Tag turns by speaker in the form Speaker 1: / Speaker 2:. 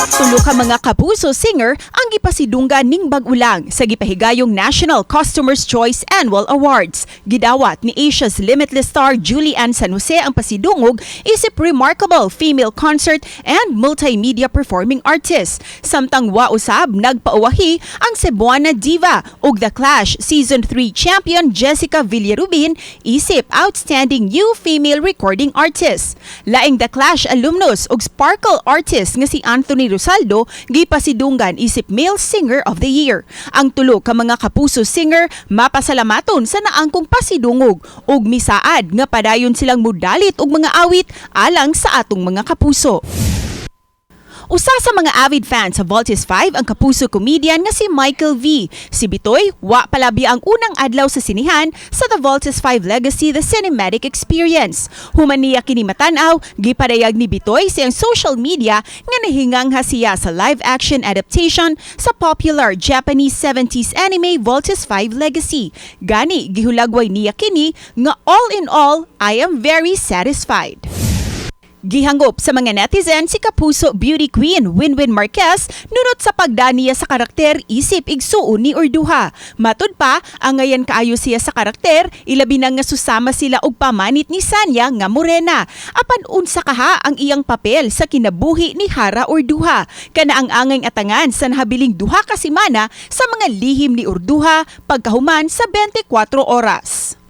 Speaker 1: Tulo ka mga Kapuso singer ang gipasidunggan ning bag-o lang sa gipahigayong National Customers Choice Annual Awards. Gidawat ni Asia's Limitless star Julie Anne San Jose ang pasidungog isip remarkable female concert and multimedia performing artist. Samtang wa usab nagpauwahi ang Cebuana Diva ug The Clash Season 3 champion Jessica Villarubin isip outstanding new female recording artist. Laing The Clash alumnus ug Sparkle artist nga si Anthony Rosaldo gipasidunggan isip male singer of the year. Ang tulo ka mga Kapuso singer mapasalamaton sa naangkong pasidungog ug misaad nga padayon silang mudalit og mga awit alang sa atong mga kapuso. Usa sa mga avid fans sa Voltes 5 ang Kapuso comedian nga si Michael V. Si Bitoy, wa palabi ang unang adlaw sa sinihan sa The Voltes 5 Legacy: The Cinematic Experience. Human niya kini matanaw, gipadayag ni Bitoy sa iyang social media nga nahingangha siya sa live-action adaptation sa popular Japanese 70s anime Voltes 5 Legacy. Gani, gihulagway niya kini nga "All in all, I am very satisfied." Gihangop sa mga netizen si Kapuso beauty queen Winwyn Marquez nunot sa pagdaniya sa karakter isip igsuon ni Urduja. Matud pa, angayan kaayo siya sa karakter, ilabi na nga susama sila og pamanit ni Sanya nga morena. Apan unsa kaha ang iyang papel sa kinabuhi ni Hara Urduja? Kana ang angay atangan sa nahabiling 2 ka semana sa mga lihim ni Urduja pagkahuman sa 24 oras.